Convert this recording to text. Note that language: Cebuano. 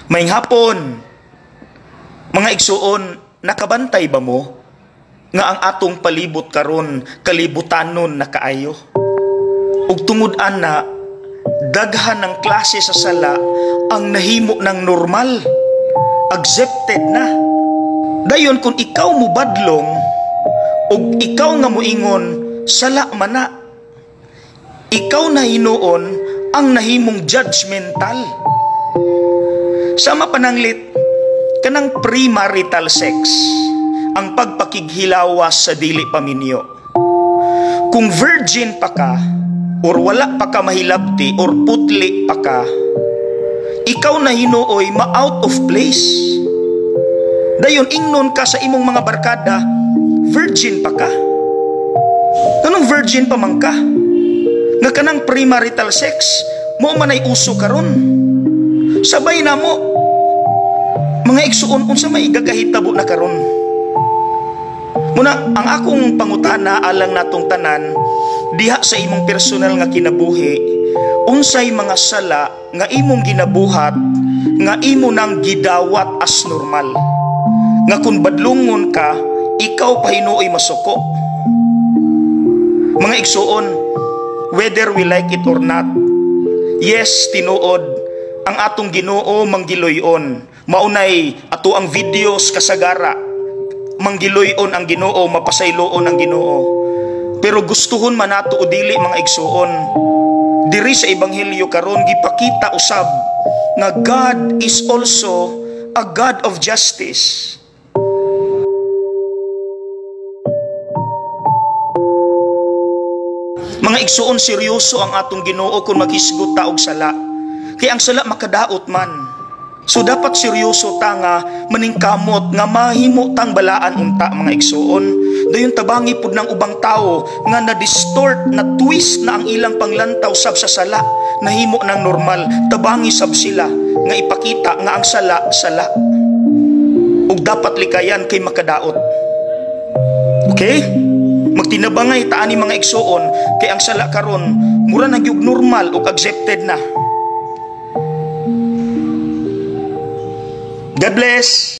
Maayong hapon. Mga igsuon, nakabantay ba mo nga ang atong palibot karon kalibutanon na kaayo? Ug tungod ana, daghan ng klase sa sala ang nahimo ng normal, accepted na. Dayon kung ikaw mobadlong ug ikaw nga moingon sala man na, ikaw na hinuon ang nahimong judgmental. Sama pananglit kanang premarital sex, ang pagpakighilawas sa dili paminyo. Kung virgin pa ka or wala pa ka mahilabti or putli pa ka, ikaw na hinuoy ma-out of place. Dayon ingnon ka sa imong mga barkada, virgin pa ka. Anong virgin pa man ka? Nga kanang premarital sex, mao man ay uso karon. Sabay na mo. Mga igsuon, unsa may gagahitabo na karon? Muna, ang akong pangutana alang natong tanan, diha sa imong personal nga kinabuhi, unsay mga sala nga imong ginabuhat, nga imo nang gidawat as normal. Nga kung badlungon ka, ikaw pa hinuoy masuko. Mga igsuon, whether we like it or not, yes, tinuod, ang atong Ginoo manggiloy-on. Maunay ato ang videos kasagara, manggiloy-on ang Ginoo, mapasayloon ang Ginoo. Pero gustuhon man nato o dili, mga igsuon, diri sa ebanghelyo karon gipakita usab nga God is also a God of justice. Mga igsuon, seryoso ang atong Ginoo kung maghisgot ta og sala. Kay ang sala makadaot man. So dapat seryoso ta nga maningkamot nga mahimo tang balaan unta, mga igsuon. Dayon tabangi pud ng ubang tao nga na-distort, na twist na ang ilang panglantaw sab sa sala, nahimo ng normal. Tabangi sab sila nga ipakita nga ang sala sala. Ug dapat likayan kay makadaot. Okay? Magtinabangay ta ani, mga igsuon, kay ang sala karon mura na gyud normal ug accepted na. God bless.